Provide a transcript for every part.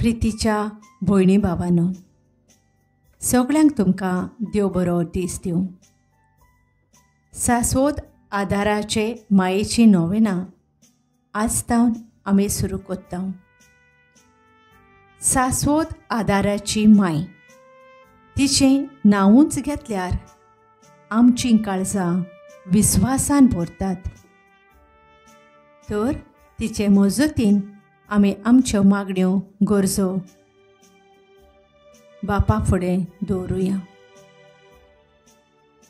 प्रितीच्या भयणी भावांनो, सगळ्यांक तुमकां देव बरो दीस दिवं. सासवत आदाराचे मायेची नोवेना आज तावन आमी सुरू करता. सासवत आदाराची माय, तिचें नांवूच घेतल्यार आमचीं काळजां विस्वासान भरतात. तर तिचे मजतीन आमी आमच्यो मागण्यो गरजो बापा फुडें दवरुया.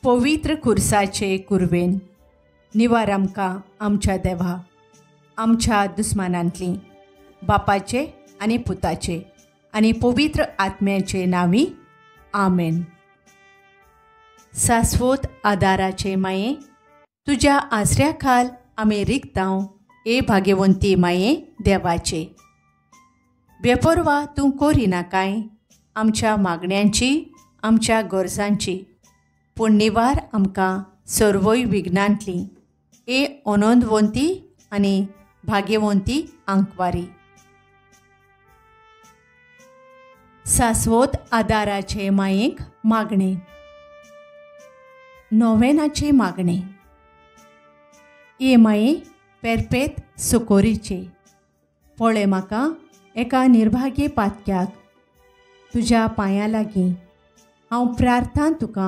पवित्र खुर्साचे कुरवेन निवार आमकां आमच्या देवा, आमच्या दुस्मानांतली, बापाचे आनी पुताचे आनी पवित्र आत्म्याचे नांवी, आमेन. सासवत आदाराचे माये, तुज्या आसऱ्या खाल आमी रिगतांव ए भाग्यवंती माये देवाचे. बेपर्वा तूं करिनाकाय आमच्या मागण्यांची, आमच्या गरजांची, पूण निवार आमकां सर्वय विघ्नांतली ए अनंदवंती आनी भाग्यवंती आंकवारी. सासवत आदाराचे मायेक मागणें. नोवेनाचे मागणें. ए माये पेरपेत सुकोरीचे, पळय म्हाका एका निर्भागी पातक्याक तुज्या पांयां लागीं. हांव प्रार्थना तुका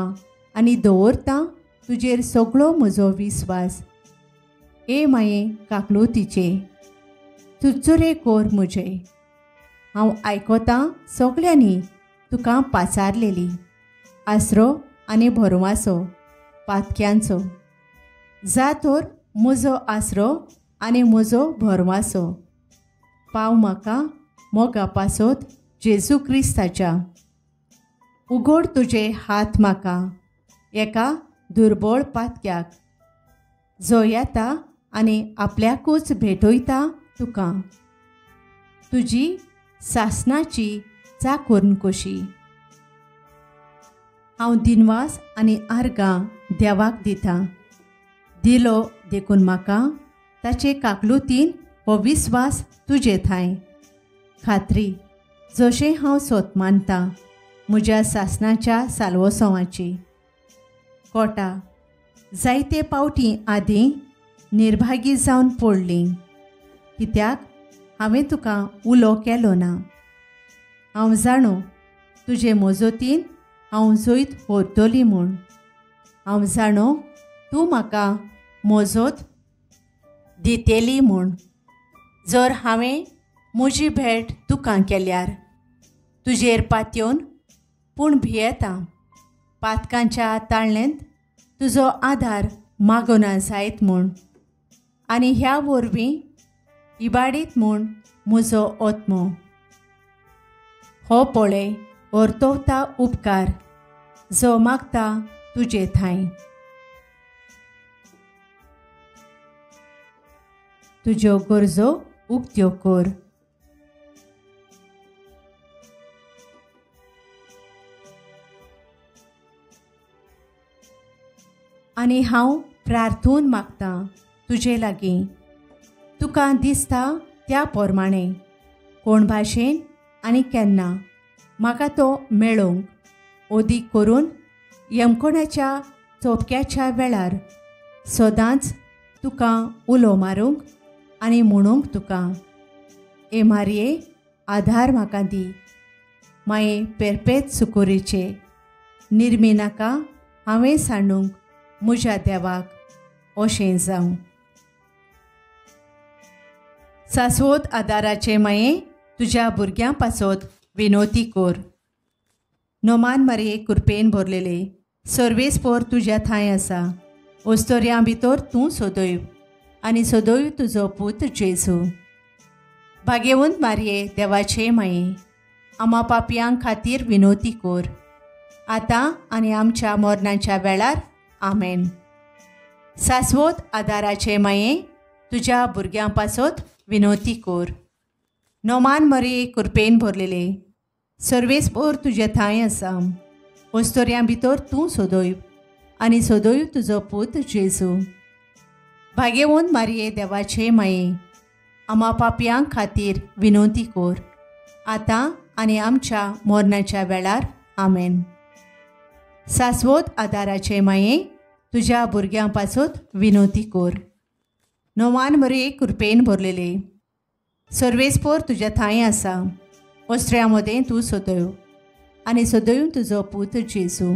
आनी दवरतां तुजेर सगळो म्हजो विस्वास. ए माये काकलुतीचे, चुरचुरे कोर म्हजे. हांव आयकतां सगळ्यांनी तुका पाचारलेली आसरो आनी भरवासो पातक्यांचो. जा तर म्हजो आसरो आनी म्हजो भरवासो पाव म्हाका मोगा पासत जेजू क्रिस्ताच्या. उगड तुजे हात म्हाका एका दुर्बळ पातक्याक, जो येता आनी आपल्याकूच भेटयता तुका. तुजी सासनाची चाकून कशी. हांव दिनवास आनी आर्गां देवाक दिता. दिलो देखून म्हाका ताचे काकलुतीन हो विस्वास तुजे थांय खात्री, जशें हांव सोत मानता म्हज्या सासनाच्या साल्वोसवाची. कोटा जायते पावटी आदीं निर्भागी जावन पडली, कित्याक हांवें तुका उलो केलो ना. हांव जाणो तुजे मजतीन हांव जैत व्हरतली म्हूण. हांव जाणो तूं म्हाका मजत दितली म्हूण. जर हांवें म्हजी भेट तुका केल्यार तुजेर पातयेवन, पूण भियेता पातकांच्या ताळणेंत तुजो आदार मागना जायत म्हूण, आनी ह्या वरवीं इबाडीत म्हूण म्हजो आत्मो. हो पळय अर्तवता उपकार जो मागता तुजे थांय. तुज्यो गरजो उक्त्यो कर. आनी हांव प्रार्थून मागतां तुजे लागीं, तुका दिसता त्या प्रमाणें कोण भाशेन आनी केन्ना म्हाका तो मेळोवंक ओदीक करून यमकोणाच्या चोपक्याच्या वेळार सदांच तुका उलो मारूंक आनी म्हणूंक तुका, ए मारये आधार म्हाका दी. माये पेरपेत सुकोरीचे निर्मी नाका हांवें सांडूंक म्हज्या देवाक, अशें जावं. सासवत आदाराचे माये, तुज्या भुरग्यां पासत विनोती कर. नोमान मारये कुरपेन भरलेले सर्वेस्पोर तुज्या थांय आसा. ओस्तोर्यां भितर तूं सदैव आनी सदैव तुजो पूत जेजू. भाग्यवंत मारये देवाचे माये, आमा पापयां खातीर विनोती कर, आतां आनी आमच्या मरणाच्या वेळार, आमेन. सासवत आदाराचे माये, तुज्या भुरग्यां पासत विनोती कर. नोमान मरये कुरपेन भरलेले सर्वेस्पोर तुजे थांय आसा. ओस्तोर्यां भितर तूं सदैव आनी सदैव तुजो पूत जेजू. भाग्यवंत मारये देवाचे माये, आमा पापयां खातीर विनोती कर, आतां आनी आमच्या मोरणाच्या वेळार. आमेन. सासवत आदाराचे माये, तुज्या भुरग्यां पासत विनोती कोर. नोमान मरये कृपेन भरलेले, सर्वेस्पोर तुज्या थांय आसा. ओस्त्र्या मदें तूं सदैव आनी सदैव तुजो पूत जेजू.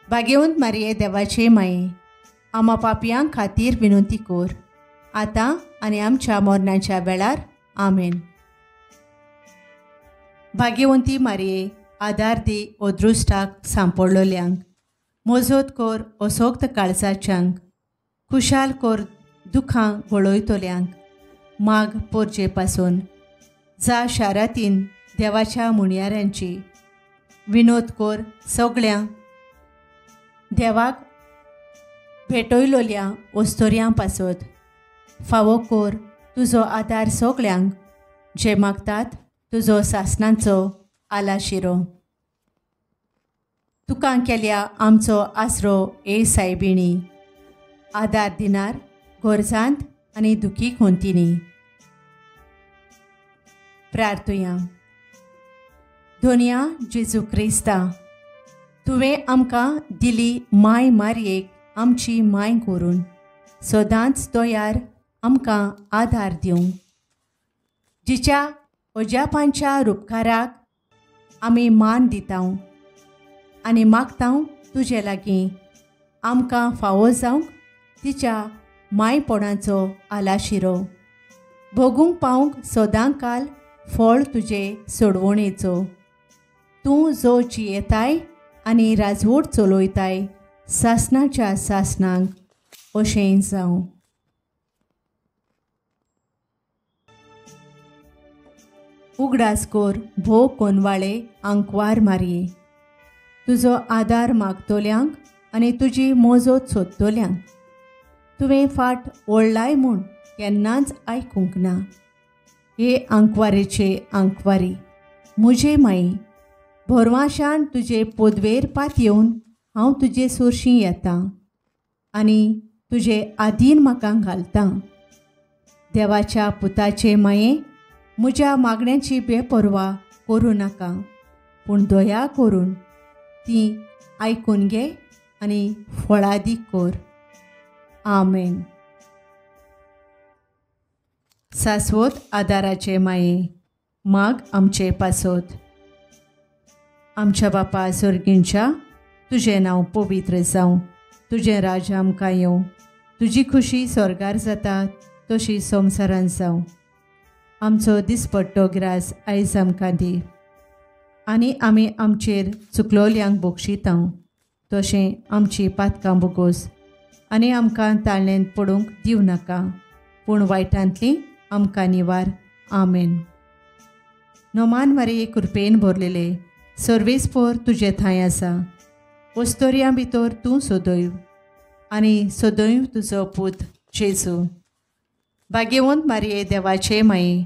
भाग्यवंत मारये देवाचे माये, आमा पापयां खातीर विनंती कोर, आतां आनी आमच्या मरणाच्या वेळार. आमेन. भाग्यवंती मारये, आदार दी अदृश्टाक सांपडलोल्यांक, मोजोत कोर असोक्त काळजाच्यांक, खुशाल कोर दुखां गळयतल्यांक, माग पोरचे पासून जा शारातीन देवाच्या मुणयाऱ्यांची विनोद कोर सगळ्या देवाक भेटयलोल्या ओस्तोर्यां पासत. फावो कोर तुजो आदार सगळ्यांक जे मागतात तुजो सासणाचो आलाशिरो. तुका केल्या आमचो आसरो ए सायबिणी, आदार दिनार गरजांत आनी दुखी खोंतिनी. प्रार्थुया. धोनिया जेजू क्रिस्ता, तुवें आमकां दिली माय मारयेक आमची माय करून सदांच तयार आमकां आदार दिवंक, जिच्या अजापांच्या रुपकाराक आमी मान दिता आनी मागता तुजे लागीं आमकां फावो जावंक तिच्या मायपणाचो आलाशिरो भोगूंक पावंक सदां काल फळ तुजे सोडवणेचो. तूं जो जियेताय आनी राजवट चलयताय सासणाच्या सासणांक, अशें जावं. उगडास कोर भोव कोनवाळे आंकवार मारये, तुजो आदार मागतल्यांक आनी तुजी मोजोत सोदतल्यांक तुवें फाट ओडलाय म्हूण केन्नाच आयकूंक ना. हे आंकवारेचे आंकवारी म्हजे माई, भोरवाशान तुजे पोदवेर पातयेवन हांव तुजे सोरशीं येता आनी तुजे आदीन म्हाका घालता. देवाच्या पुताचे माये, म्हज्या मागण्यांची बेपर्वा करूं नाका, पूण दया करून ती आयकून घे आनी फळादीक कर. आमेन. सासवत आदाराचे माये, माग आमचे पासत. आमच्या बापा सर्गींच्या, तुजें नांव पवित्र जावं, तुजें राज्य आमकां येवं, तुजी खुशी स्वर्गार जाता तशी संवसारांत जावं. आमचो दिसपट्टो ग्रास आयज आमकां दी आनी आमी आमचेर चुकलोल्यांक बक्षिता तशें आमची पातकां बोगोस आनी आमकां ताळ्ळेंत पडूंक दिवं नाका, पूण वायटांतली आमकां निवार. आमेन. नोमान मारये कृपेन भरलेले, सर्वेस्पोर तुजे थांय आसा. ओस्तोर्यां भितर तूं सदैव आनी सदैव तुजो पूत जेजू. भाग्यवंत मारये देवाचे माये,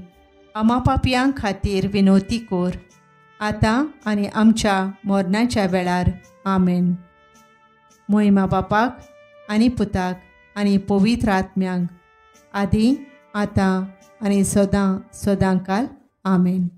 आमा पापयां खातीर विनोती कोर, आतां आनी आमच्या मरणाच्या वेळार. आमेन. मोहिमा बापाक आनी पुताक आनी पवित्र आत्म्यांक, आदी आतां आनी सदां सदांकाल. आमेन.